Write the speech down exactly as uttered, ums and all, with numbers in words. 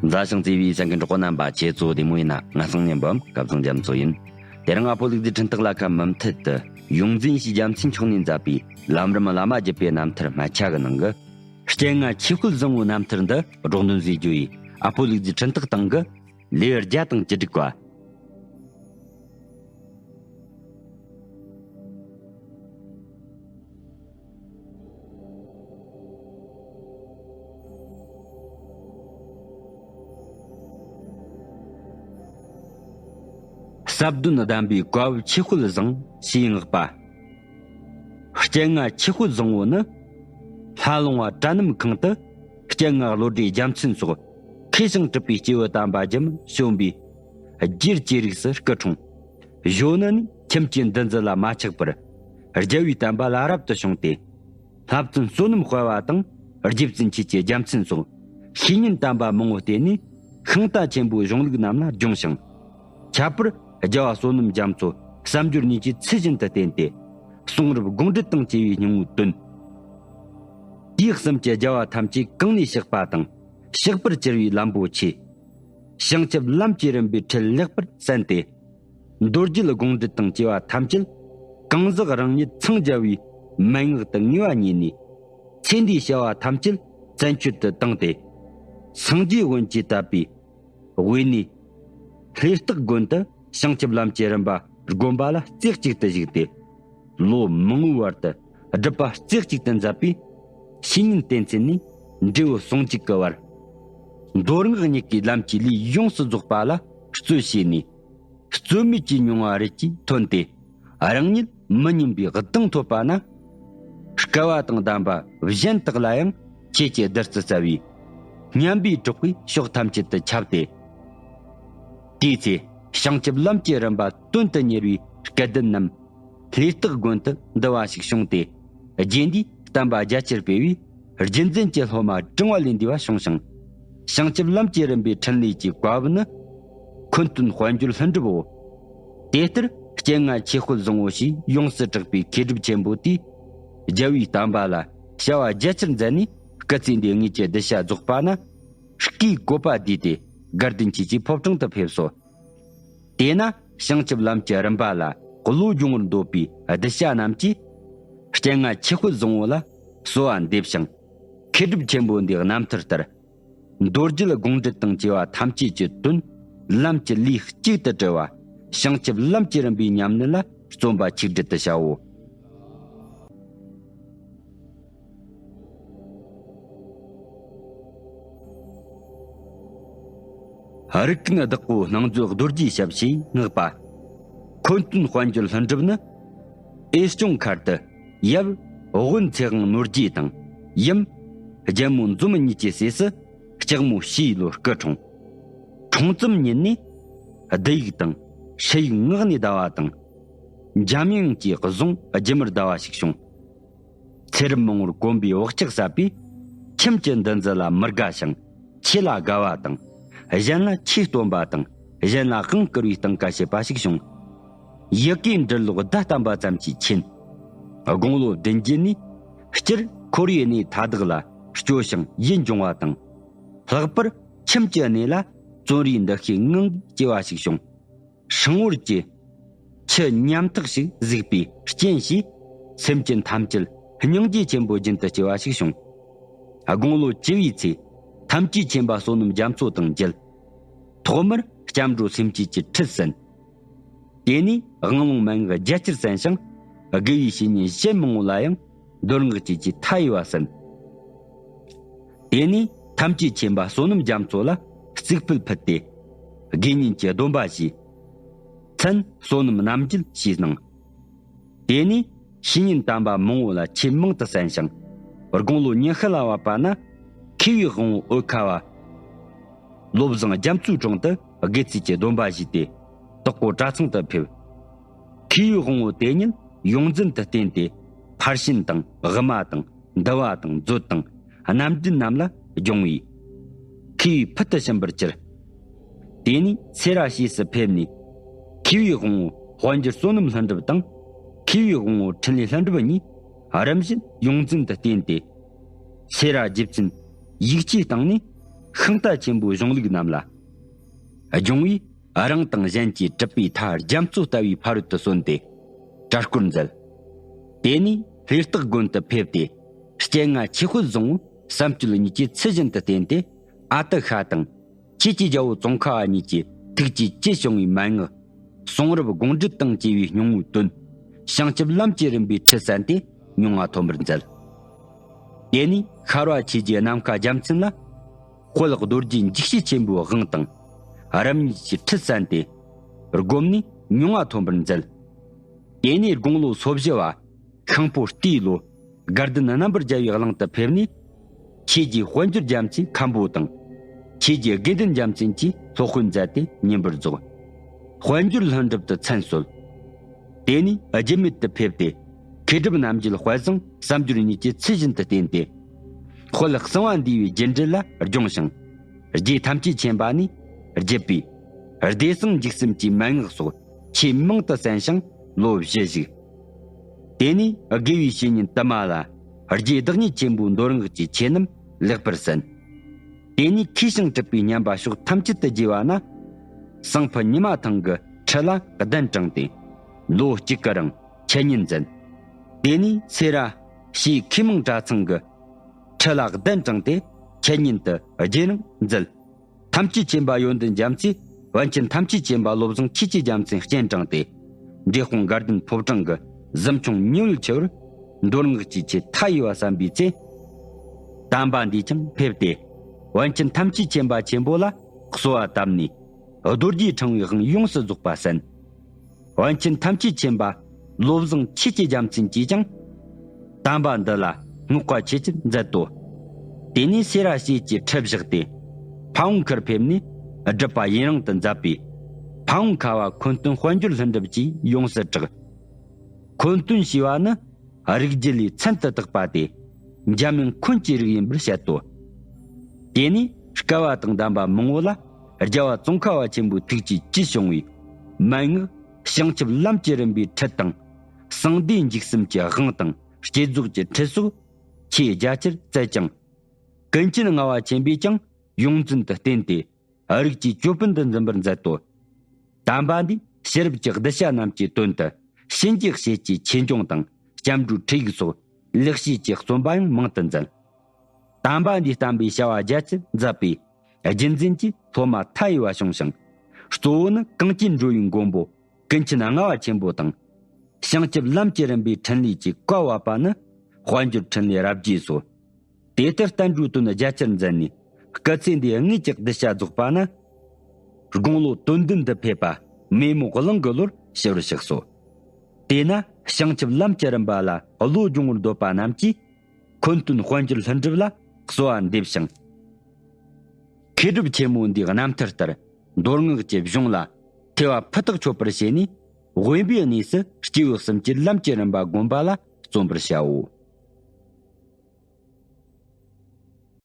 མཛའ་ཞིང་བརྩེ་བའི་གསན་མཁན་གྲོགས་པོ་རྣམ་པ། ཁྱེད་ཚོ་བདེ་མོ་ཡིན་ན། ང་སང་ཉིན་བམ་སྐབས་ཚང་རྒྱ་མཚོ་ཡིན། དེ་རིང་ཨ་ཕོ་ལུག་རྫི་འཕྲིན་སྟེགས་ལ་ཁ་མུ་མཐུད་དུ་ཡོངས་འཛིན་ཞེས་རྒྱལ་མཚན་མཆོག་ནས་མཛད་པའི་ལམ་རིམ་བླ་མ་བརྒྱུད་པའི་རྣམ་ཐར་སྨད་ཆ་གི་ནང་གི་རྐྱེན་ངན་ཆོས་དཔལ་བཟང་བོའི་རྣམ་ཐར་འདི་སྒྲོག་འདོན་མཛད་རྒྱུ་ཡིན། ཨ་ཕོ་ལུག་རྫི་འཕྲིན་སྟེགས་སྟེང་གི་ལེའུ་བརྒྱ་དང་བཅུ་དྲུག་པ། ཟབ་དོན་ལྡན་པའི་བཀའ་བབས་ཆོས་དཔལ་བཟང་ཞེས་བསྔགས་པ། རྐྱེན་ངན་ཆོས་དཔལ་བཟང་བོ་ནི། ལྷ་ལུང་བ་གྲྭ་སྣམ་ཁང་དུ་རྐྱེན་ངན་བློ་གྲོས་རྒྱལ་མཚན་སོགས་མཁས་ཤིང་གྲུབ་པའི་སྐྱེས་བུ་དམ་པ་རྒྱུན་མི་བྱོན་པའི་རྒྱུད་ཀྱི་རིགས་སུ་སྐུ་འཁྲུངས། གཞོན་ནུ་ནས་ཁྱིམ་གྱི་འདུ་འཛི་ལ་མ་ཆགས་པར་རྒྱལ་བའི་བསྟན་པ་ལ་རབ་ཏུ་བྱུང་སྟེ། ལྷ་བཙུན་བསོད་ནམས་དཔལ་བ་དང་རྗེ་བཙུན་ཆོས་ཀྱི་རྒྱལ་མཚན་སོགས་བཤེས་གཉེན་དམ་པ་མང་བོ་བསྟེན་ནས་ཤིང་རྟ་ཆེན་པོའི་གཞུང་ལུགས་རྣམས་ལ་སྦྱོང་ཞིང་། ཁྱད་པར་རྒྱལ་བ་བསོད་ནམས་རྒྱ་མཚོ་བསམ་སྦྱོར་གཉིས་ཀྱིས་ཚུལ་བཞིན་དུ་བསྟེན་ཏེ། གསུང་རབ་དགོངས་འགྲེལ་དང་བཅས་པའི་སྙིང་པོ་བཏོན། དུས་གསུམ་གྱི་རྒྱལ་བ་ཐམས་ཅད་གང་ནས་གཤེགས་པ་དང་གཤེགས་པར་གྱུར་པའི་ལམ་པོ་ཆེ། བྱང་ཆུབ་ལམ་གྱི་རིམ་པའི་ཁྲིད་ལེགས་པར་གསན་ཏེ། མདོ་རྒྱུད་དགོངས་འགྲེལ་དང་བཅས་པ་ཐམས་ཅད་གང་ཟག་རང་ཉིད་འཚང་རྒྱ་བའི་མན་ངག་ཏུ་ངེས་པ་རྙེད་ནས། ཚེ་འདིའི་བྱ་བ་ཐམས་ཅད་བཙན་བཅོལ་དུ་བཏང་སྟེ། སངས་རྒྱས་དབོན་གྱིས་བཏབ་པའི་དབུས་ནས་ལྷོས་སྟག་དགོན་དུ་བྱང་ཆུབ་ལམ་གྱི་རིམ་པ་བསྒོམ་པ་ལ་རྩེ་གཅིག་ཏུ་བཞུགས་ཏེ། ལོ་མང་བོའི་བར་དུ་སྒྲུབ་པ་རྩེ་གཅིག་ཏུ་མཛད་པས། བཤེས་གཉེན་བསྟེན་ཚུལ་ནས་འབྲས་བུ་ཟུང་འཇུག་གི་བར། མདོ་སྔགས་གཉིས་ཀའི་ལམ་གྱི་ལུས་ཡོངས་སུ་རྫོགས་པ་ལ་རྩོད་བྱས་ནས། རྩོད་མེད་ཀྱི་མྱོང་བ་རིགས་ཀྱིས་ཐོན་ཏེ། རང་ཉིད་མི་ཉམས་པའི་གདེང་ཐོབ་པ་ན། སྐལ་བ་དང་ལྡན་པ་གཞན་དག་ལ་ཡང་ཆོས་ཀྱི་བདུད་རྩི་སྩལ་བས། ཉམས་པའི་གྲོགས་པོས་ཕྱོགས་ཐམས་ཅད་དུ་ཁྱབ་སྟེ། དེའི་ཚེ་བྱང་ཆུབ་ལམ་གྱི་རིམ་པ་དོན་དུ་གཉེར་བའི་སྐལ་ལྡན་རྣམས། ལྷོས་སྟག་དགོན་དུ་འདུ་བ་ཞིག་བྱུང་སྟེ། རྗེ་འདིས་བསྟན་པ་རྒྱ་ཆེར་སྤེལ་བས། རྒྱུད་འཛིན་གྱི་སློབ་མ་གྲངས་བ་ལས་འདས་པ་བྱུང་ཞིང་། བྱང་ཆུབ་ལམ་གྱི་རིམ་པའི་འཕྲིན་ལས་ཀྱི་བཀའ་བབས་ནི། འཁོན་སྟོན་དཔལ་འབྱོར་ལྷུན་གྲུབ་བོ། དེ་ལྟར་རྐྱེན་ངན་ཆོས་དཔལ་བཟང་བོ་ཞེས་ཡོངས་སུ་གྲགས་པའི་མཁས་གྲུབ་ཆེན་པོ་དེས། རྒྱལ་བའི་བསྟན་པ་ལ་བྱ་བ་རྒྱ་ཆེར་མཛད་ནས། སྐུ་ཚེ་འདིའི་དངོས་ཀྱི་གདུལ་བྱ་རྫོགས་པ་ན། སྐུའི་བཀོད་པ་བསྡུས་ཏེ་དགའ་ལྡན་ཆོས་ཀྱི་ཕོ་བྲང་དུ་ཕེབས་སོ། དེས་ན་བྱང་ཆུབ་ལམ་གྱི་རིམ་པ་ལ་བློ་སྦྱོང་བར་འདོད་པའི་གདུལ་བྱ་རྣམས་ཀྱིས། རྐྱེན་ངན་ཆོས་དཔལ་བཟང་བོ་ལ་གསོལ་བ་འདེབས་ཤིང་། མཁས་གྲུབ་ཆེན་པོ་འདིའི་རྣམ་ཐར་ལྟར། མདོ་རྒྱུད་དགོངས་འགྲེལ་དང་བཅས་པ་ཐམས་ཅད་ཀྱི་དོན། ལམ་གྱི་ལུས་གཅིག་ཏུ་དྲིལ་བ། བྱང་ཆུབ་ལམ་གྱི་རིམ་པའི་ཉམས་ལེན་ལ་བརྩོན་པ་ཆིག་སྒྲིལ་དུ་བྱའོ། རིགས་ཀུན་བདག་པོ་སྣང་མཛོད་རྡོ་རྗེའི་ཞབས་ཞེས་བསྔགས་པ། འཁོན་སྟོན་དཔལ་འབྱོར་ལྷུན་གྲུབ་ནི། ཨེ་སྐྱོང་མཁར་དུ་ཡབ་དབོན་ཚེ་དབང་ནོར་རྒྱས་དང་ཡུམ་རྒྱལ་མོ་འཛོམས་གཉིས་ཀྱི་སྲས་སུ་ལྕགས་མོ་བྱའི་ལོར་སྐུ་འཁྲུངས། འཁྲུངས་ཙམ་ཉིད་ནས་བསྡུ་ཡིག་དང་ཧྲིལ་ཡིག་ངག་ནས་བཟླ་བ་དང་། འཇམ་དབྱངས་ཀྱི་གཟུངས་རྒྱུན་མར་བཟླ་བ་ཞིག་བྱུང་། ཚེ་རབས་མང་བོར་གོམས་པའི་བག་ཆགས་ཟད་པས། ཁྱིམ་གྱི་འདུ་འཛི་ལ་མི་དགའ་ཞིང་ཆོས་ལ་དགའ་བ་དང་། གཞན་ལ་ཆོས་སྟོན་པ་དང་གཞན་ལ་དབང་བསྐུར་བའི་སྟངས་ཀ་བྱེད་པ་ཞིག་བྱུང་། ཡི་གེའི་འབྲི་ཀློག་བརྡ་བསྟན་པ་ཙམ་གྱིས་མཁྱེན། དགུང་ལོ་བདུན་བརྒྱད་ནས་སྤྱིར་ཁོར་ཡུག་གནས་མཐའ་དག་ལ་སྐྱོ་ཞིང་ཡིད་འབྱུང་བ་དང་། ལྷག་པར་ཁྱིམ་གྱི་གནས་ལ་བརྩོན་རེའི་འདུ་ཤེས་ངང་གིས་སྐྱེ་བ་ཞིག་བྱུང་། སྲིང་བོར་གྱི་ཆུ་ཉམ་ཐག་ཞིག་གཟིགས་པའི་རྐྱེན་གྱིས། སེམས་ཅན་ཐམས་ཅད་སྙིང་རྗེ་ཆེན་པོ་རྒྱུན་དུ་སྐྱེ་བ་ཞིག་བྱུང་། དགུང་ལོ་བཅུ་བའི་ཚེ་ཐམས་ཅད་མཁྱེན་པ་བསོད་ནམས་རྒྱ་མཚོ་དང་མཇལ། ཐོག་མར་སྐྱབས་འགྲོ་སེམས་བསྐྱེད་ཀྱི་ཁྲིད་གསན། དེ་ནས་དབང་ལུང་མན་ངག་རྒྱ་ཆེར་གསན་ཞིང་། དགེ་བའི་བཤེས་གཉེན་གཞན་མང་བོ་ལ་ཡང་མདོ་སྔགས་བཅས་ཀྱི་མཐའ་ཡས་པ་གསན། དེ་ནས་ཐམས་ཅད་མཁྱེན་པ་བསོད་ནམས་རྒྱ་མཚོ་ལ་རྩིག་ཕུད་ཕུལ་ཏེ། དགེ་བསྙེན་གྱི་སྡོམ་པ་བཞེས། མཚན་བསོད་ནམས་རྣམ་རྒྱལ་ཞེས་གནང་། དེ་ནས་བཤེས་གཉེན་དམ་པ་མང་བོ་ལ་ཆོས་མང་དུ་གསན་ཞིང་། དགུང་ལོ་ཉི་ཤུ་ལ་བབ་པ་ན། མཁས་པའི་དབང་བོ་འོལ་ཁ་བ། བློ་བཟང་རྒྱ་མཚོའི་དྲུང་དུ་དགེ་ཚུལ་གྱི་སྡོམ་པ་བཞེས་ཏེ། དྭགས་པོ་གྲྭ་ཚང་དུ་ཕེབས། མཁས་པའི་དབང་བོ་དེ་ཉིད་ཡོངས་འཛིན་དུ་བསྟེན་ཏེ། ཕར་ཕྱིན་དང་དབུ་མ་དང་། འདུལ་བ་དང་། མཛོད་དང་། རྣམ་འདྲེན་རྣམས་ལ་སྦྱོང་བས། མཁས་པའི་ཕུལ་དུ་ཕྱིན་པར་གྱུར། དེ་ནས་སེ་ར་བྱེས་སུ་ཕེབས་ནས། མཁས་པའི་དབང་བོ་དཔལ་འབྱོར་བསོད་ནམས་ལྷུན་གྲུབ་དང་། མཁས་པའི་དབང་བོ་འཕྲིན་ལས་ལྷུན་གྲུབ་གཉིས་རིམ་བཞིན་ཡོངས་འཛིན་དུ་བསྟེན་ཏེ། སེ་ར་རྗེ་བཙུན་ཡིག་ཆའི་སྟེང་ནས་ ཤིང་རྟ་ཆེན་པོའི་གཞུང་ལུགས་རྣམས་ལ། སྦྱོང་བས་རང་དང་གཞན་གྱི་གྲུབ་པའི་མཐའ་རྒྱ་མཚོ་ལྟ་བུའི་ཕ་རོལ་ཏུ་སོན་ཏེ། གྲྭ་སྐོར་མཛད། དེ་ནས་ལྷེ་སྟག་དགོན་དུ་ཕེབས་ཏེ། སྤྱན་སྔ་ཆོས་དཔལ་བཟང་པོས་བསམ་སྤྱོད་གཉིས་ཀྱི་ཚུལ་བཞིན་དུ་བསྟེན་ཏེ། ཨ་ཏི་ཤ་དང་། ཆོས་ཀྱི་རྒྱལ་པོ་ཙོང་ཁ་པ་གཉིས་ཀྱི་ཐུགས་ཀྱི་བཅུད་བྱུང་བའི་མན་ངག་གསུང་རབ་དགོངས་འགྲེལ་དང་བཅས་པའི་སྙིང་པོའི་དོན། བྱང་ཆུབ་ལམ་གྱི་རིམ་པའི་ཁྲིད་གསན་ཏེ། མྱོང་བ་ཐོན་པར་མཛད། དེ་ནས་ཤར་བ་ཆོས་རྗེ་ནམ་མཁའ་རྒྱལ་མཚན་ལ། དཔལ་རྡོ་རྗེ་འཇིགས་བྱེད་ཆེན་པོའི་དབང་དང་། རབ་གཉིས་ཀྱི་ཁྲིད་གསན་ཏེ། བསྒོམས་ནས་མྱོང་བ་ཐོན་པར་མཛད། དེ་ནས་དགུང་ལོ་སོ་བཞི་བ། ཤིང་ཕོ་རྟའི་ལོ། དགའ་ལྡན་རྣམ་པར་རྒྱལ་བའི་གླིང་དུ་ཕེབས་ནས། ཆོས་རྗེ་དཔལ་འབྱོར་རྒྱལ་མཚན་མཁན་པོ་དང་། ཆོས་རྗེ་དགེ་འདུན་རྒྱལ་མཚན་གྱིས་སློབ་དཔོན་མཛད་དེ་བསྙེན་པར་རྫོགས། དཔལ་འབྱོར་ལྷུན་གྲུབ་ཏུ་མཚན་གསོལ། དེ་ནས་རྒྱུད་སྨད་དུ་ཕེབས་ཏེ། མཁས་གྲུབ་རྣམ་བརྒྱད་དཔལ་བཟང་བསམ་སྦྱོར་གཉིས་ཀྱི་ཚུལ་བཞིན་དུ་བསྟེན་ཏེ། དཔལ་གསང་བ་འདུས་པའི་རྒྱུད་འགྲེལ་ལ་སྦྱོང་ཞིང་། རྗེ་ཐམས་ཅད་མཁྱེན་པ་ནས་བརྒྱུད་པའི། བདེ་གསང་འཇིགས་གསུམ་གྱི་མན་ངག་སོགས་ཆེས་མང་དུ་གསན་ཞིང་ལོ་བཞི་བཞུགས། དེ་ནས་དགེ་བའི་བཤེས་གཉེན་དུ་མ་ལ། རྗེ་བདག་ཉིད་ཆེན་པོའི་མདོ་སྔགས་ཀྱི་ཆོས་རྣམས་ལེགས་པར་གསན། དེ་ནས་མཁས་ཤིང་གྲུབ་པའི་སྙན་པ་ཕྱོགས་ཐམས་ཅད་དུ་རྒྱས་པ་ན། གསང་ཕུ་ཉི་མ་ཐང་གི་ཁྲི་ལ་གདན་དྲངས་ཏེ། ལོ་གཅིག་གི་རིང་འཆད་ཉན་མཛད། དེ་ནས་སེ་ར་ཞེས་མཁས་མང་གྲྭ་ཚང་གི་ཁྲི་ལ་གདན་དྲངས་ཏེ། འཆད་ཉན་དུ་རྗེས་གནང་མཛད། ཐམས་ཅད་མཁྱེན་པ་ཡོན་ཏན་རྒྱ་མཚོས་པཎ་ཆེན་ཐམས་ཅད་མཁྱེན་པ་བློ་བཟང་ཆོས་ཀྱི་རྒྱལ་མཚན་སྤྱན་དྲངས་ཏེ། འབྲས་སྤུངས་དགའ་ལྡན་ཕོ་བྲང་གི་གཟིམ་ཆུང་ཉི་འོད་ཆེ་བར་མདོ་སྔགས་ཀྱི་ཆོས་མཐའ་ཡས་པ་གསན་པའི་ཚེ། དམ་པ་འདིས་ཀྱང་ཕེབས་ཏེ། པཎ་ཆེན་ཐམས་ཅད་མཁྱེན་པ་ཆེན་པོ་ལ་གསོལ་བ་བཏབ་ནས། རྡོ་རྗེ་ཕྲེང་བའི་དབང་ཡོངས་སུ་རྫོགས་པ་གསན། པཎ་ཆེན་ཐམས་ཅད་མཁྱེན་པ་བློ་བཟང་ཆོས་ཀྱི་རྒྱལ་མཚན་གྱིས་ཀྱང་། དམ་པ་འདི་ལ་བསྔགས་པ་ཆེ་ཆེར་མཛད་དོ། དེ་ནས་སེ་ར་ཞེས་ཀྱི་ཁྲི་བཞག་སྟེ། ཕ་བོང་ཁར་ཕེབས་ནས་སྒྲུབ་པ་ཡུན་རིང་དུ་མཛད་པས། ཕ་བོང་ཁ་བ་འཁོན་སྟོན་དཔལ་འབྱོར་ལྷུན་གྲུབ་ཀྱིས་ཡོངས་སུ་གྲགས། འཁོན་སྟོན་ཞེས་པ་ནི། རིགས་རྒྱུད་ལས་མཚན་དུ་བཏགས་པ་སྟེ། འཇམ་དབྱངས་འཁོན་གྱི་རིགས་ཡིན་པར་བཤད་དོ། དེ་ནས་སྐལ་བ་དང་ལྡན་པ་མང་བོ་ལ་རྒྱལ་བ་ཙོང་ཁ་པ་ཆེན་པོའི་ཐུགས་ཀྱི་བཅུད་བྱུང་བའི་མན་ངག་བྱང་ཆུབ་ལམ་གྱི་རིམ་པའི་ཁྲིད་དང་། གསང་བདེ་འཇིགས་གསུམ་གྱི་དབང་དང་བསྐྱེད་རྫོགས་ཀྱི་ཁྲིད་སོགས་ཆེས་རྒྱ་ཆེར་བསྩལ་ཅིང་། ཀུན་མཁྱེན་ལྔ་པ་ཆེན་པོས་ཀྱང་ཡོངས་འཛིན་དུ་བསྟེན་ཏེ། རིགས་ཀྱི་ཅོད་པན་དུ་འཛིན་པར་མཛད་དོ། དམ་པ་འདིས་ཕྱི་རབས་ཀྱི་གདུལ་བྱ་རྣམས་ཀྱི་དོན་དུ་གཤིན་རྗེ་གཤེད་ཀྱི་ཆོས་འབྱུང་དང་སྐྱབས་འགྲོའི་ཁྲིད་ཡིག་སོགས་ལེགས་བཤད་ཀྱི་རྩོམ་པ་ཡང་མང་དུ་མཛད། དམ་པ་འདིས་བསྟན་པའི་བྱ་བ་རྒྱ་ཆེར་མཛད་པས་རྒྱུན་འཛིན་གྱི་སློབ་མ་མཐའ་ཡས་པ་བྱུང་ཞིང་། གཙོ་བོ་ནི་གངས་ཅན་འགྲོ་བའི་མགོན་པོ་ཀུན་མཁྱེན་ལྔ་པ་ཆེན་པོ་དང་། བྱང་ཆུབ་ལམ་གྱི་རིམ་པའི་འཕྲིན་ལས་ཀྱི་བཀའ་བབས་པ་ནི་དཔལ་འབྱོར་འཕྲིན་ལས་རབ་རྒྱས་སོ། དེ་ལྟར་བསྟན་འགྲོའི་དོན་རྒྱ་ཆེར་མཛད་ནས་སྐུ་ཚེ་འདིའི་དངོས་ཀྱི་གདུལ་བྱ་རྫོགས་པ་ན། དགུང་ལོ་དོན་ལྡན་དུ་ཕེབས་པ་མེ་མོ་གླིང་གི་ལོར་ཤི་བར་གཤེགས་སོ། དེས་ན་བྱང་ཆུབ་ལམ་གྱི་རིམ་པ་ལ་བློ་སྦྱོང་བར་འདོད་པ་རྣམས་ཀྱིས་འཁོན་སྟོན་དཔལ་འབྱོར་ལྷུན་གྲུབ་ལ་གསོལ་བ་འདེབས་ཤིང་། མཁས་གྲུབ་ཆེན་མོ་འདིའི་རྣམ་ཐར་ལྟར་མདོ་སྔགས་ཀྱི་གཞུང་ལ་ཐོས་པ་ཕུ་ཐག་ཆོད་པར་བྱས་ནས་དབེན་པའི་གནས་སུ་སྐྱེས་བུ་གསུམ་གྱི་ལམ་གྱི་རིམ་པ་བསྒོམ་པ་ལ་བརྩོན་པར་བྱའོ།